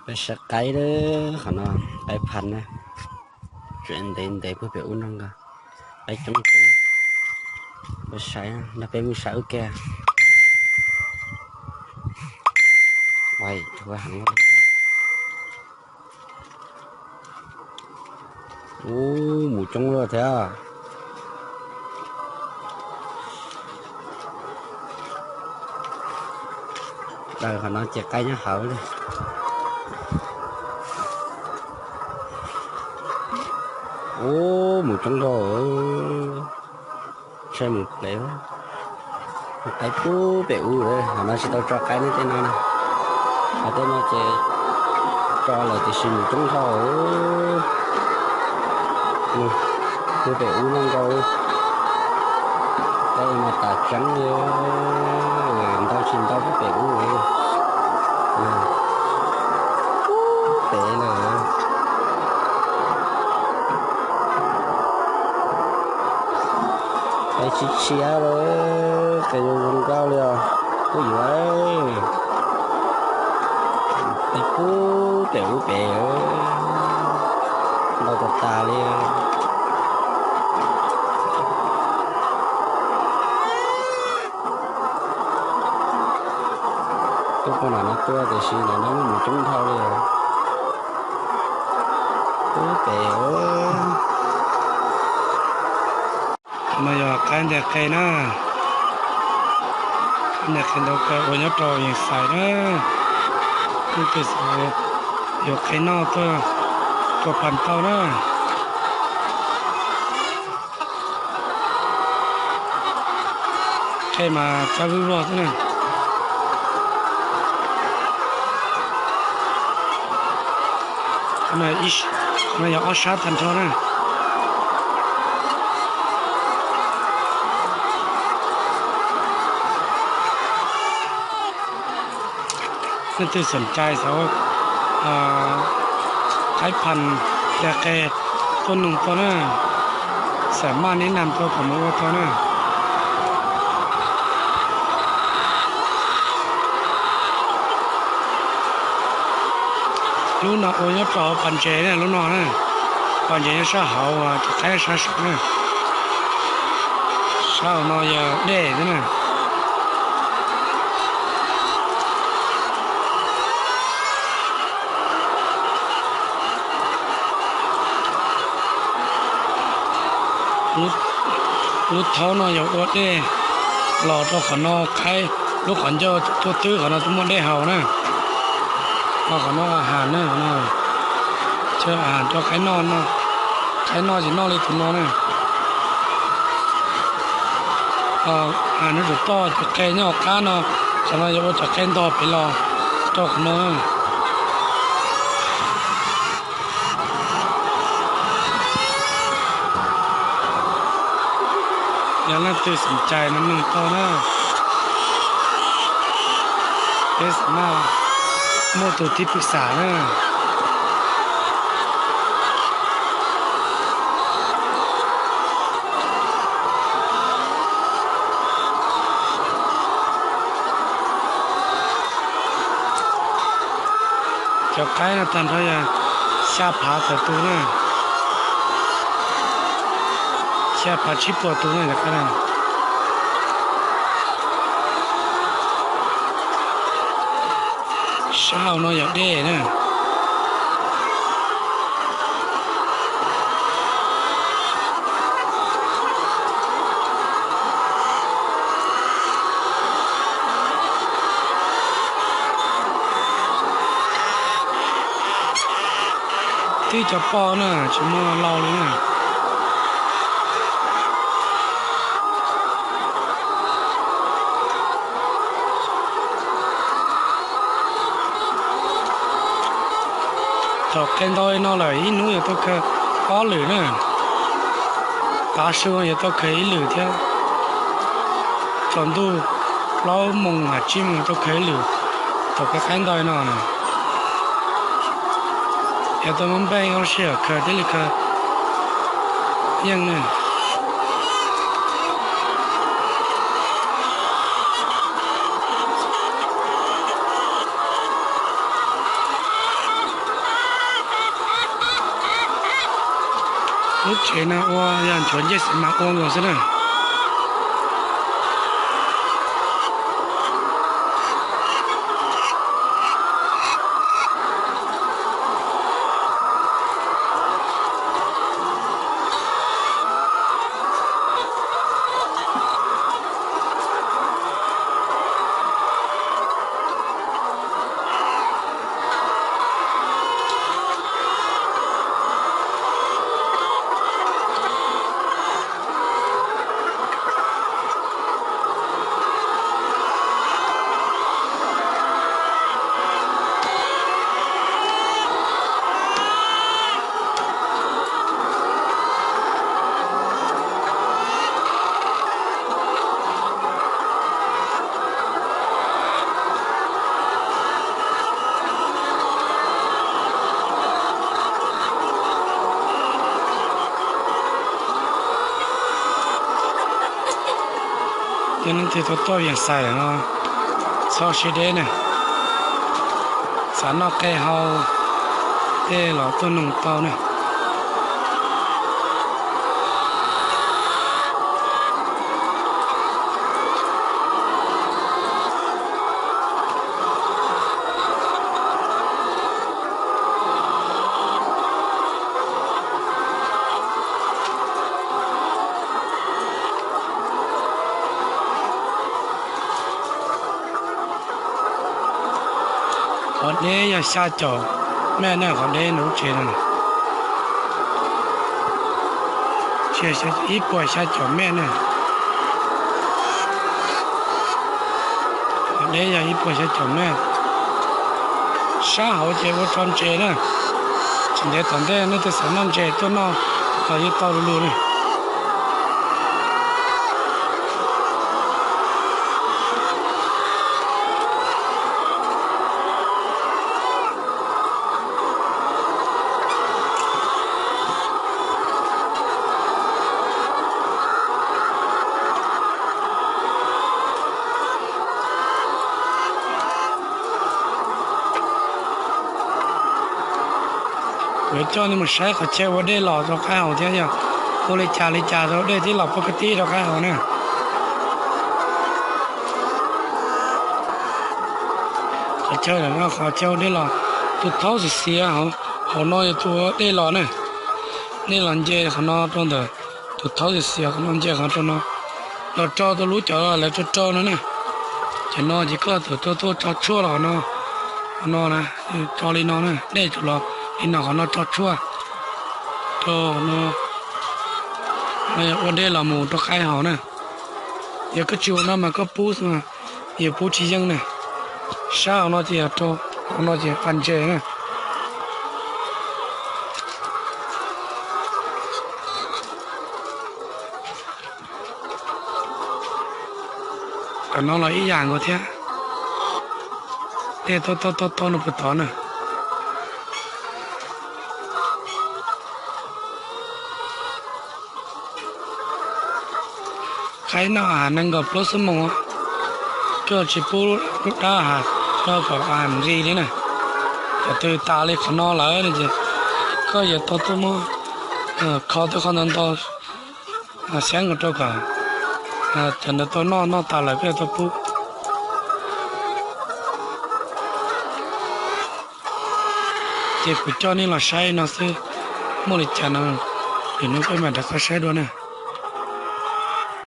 Peb saib qaib, qhov no qaib phav na, tseem ntev ntev puag pem ub no nkaus, qaib coob coob. Peb saib, nrog peb mus saib ub ke. Ub, mus coob luaj thiab. Daws qhov no ces qaib nyob hauv li. Ub, mus coob dhau. Saib mus pem, qaib puag pem ub, qhov no tsis tau tso qaib ne tej no na. Qhov tej no ces tso lawm tiam sis mus coob dhau. Puag pem ub no nkaus. Qaib mas tas tseeb li, ntau tsis ntau puag pem ub. Pem lawm. Qaib tshiab tshiab lawm, qe zoo zoo nkauj li os. Ub yuav, qaib puag pem ub pem, ntau tas tas li. Tuaj puag nram no tuaj tiam sis nram no mus coob dhau li. Ub pem, no yog qaib nteg qe na. Nteg qe ntau kawg uas nyob rau Yees Xais na. Leej twg xav yuav qe noj tuaj tua pham tau na. Qe mas txawj vwj vog xwb na. Qhov no yog ob sab tag nrho na. Leej twg xom cai xav qaib pham nteg qe tuaj noog tau na, xam maj neb nam tau kom mus ua tau na. Lub no ua nyob rau hauv pas ntses na, lub no na. Pas ntses nyob sab hauv, cov qaib sab saud na. Sab hauv no yog dej xwb na. Lub thaub no yog ua dej los rau qhov no, qaib lub qhov ncauj tuaj twb qhov no twb muaj dej haus na. Ho qhov no a has na, qhov no chaw a has rau qaib noj, qaib noj ces noj li tus no na. A has no tus toj cov qe nyob hauv qab no, qhov no yog ua cov qe ntog pem los rau qhov no. Yog leej twg xom cai no noog tau na, peb xam maj muaj tus thib pwm xam na. Cov qaib no tag nrho yog xya phav tawm tus na, xya phav tsib puas tus na cov qaib na. Sab hauv no yog dej na. Twb cov poj na, tsis muaj lau li na. Thaum qe ntau li no lawm ib hnub yuav tau khaws ob lwm na. Tav su yuav tau khaws ib lwm thiab. Tsaus ntuj plaub moos tsib moos tau khaws ib lwm. Thaum qe qaib ntau li no na, yuav tau muab npej ua sij hawm khaws thiaj li khaws yeej na. Lub tsev no ua yog nchuav ncej xis mas ua nkaus xwb na. Cov neeg twg tau tuaj Vias Xais no txhob siab deb na, xav noj qe hau tej los tuaj noog tau na. Qhov deb yog xya caum mej na, qhov deb lub tsev no. Ib puas xya caum mej na. Qhov deb yog ib puas xya caum mej. Sab hauv ces ua tso ntses na. Tsis ntev tom ntej nej twg xav noj ntses tuaj noj los yeej tau lu lug na. Kuv coj nej mus saib qhov chaw ua dej los rau qaib haus thiab yog ua li cas li cas rau dej thiaj los puag kab tib rau qaib haus na. Qhov chaw no qhov chaw ua dej los tus thaub xiav xiav, hauv no yog tus ua dej los na. Dej los nce qhov no rau ntawm tus thaub xiav xiav qhov no nce qhov rau no, los rau tau lub cov lawv rau rau no na. Cov no ces koj txawm tuaj tso tshuaj los qhov no, qhov no na, tso li no na, dej tsuas los li no qhov no tso tshuaj rau no. Ua dej los mus rau qaib haus na. Yog koj tsis ua no mas koj pub xwb, yus pub tsis yeej na. Sab hauv no ces yog rau, hauv no ces pas ntses na. Qhov no los ib yam nkaus thiab. Dej tau tau tau no puas tod na. Qaib noj a has nees nkaum plaub xuab moos, koj tsis pub lub dab has rau kom a has nqis li na. Yog twg tas li qhov no lawm no ces koj yuav tau tuaj muab kho tuaj kho ntau ntau, xyab nkaus rau kom cov ntawd tau noj, noj tas lawm koj yuav tau pub. Ces kuv coj nej los saib no xwb, muaj li cas no lwm hnub peb mam rov qab saib dua na.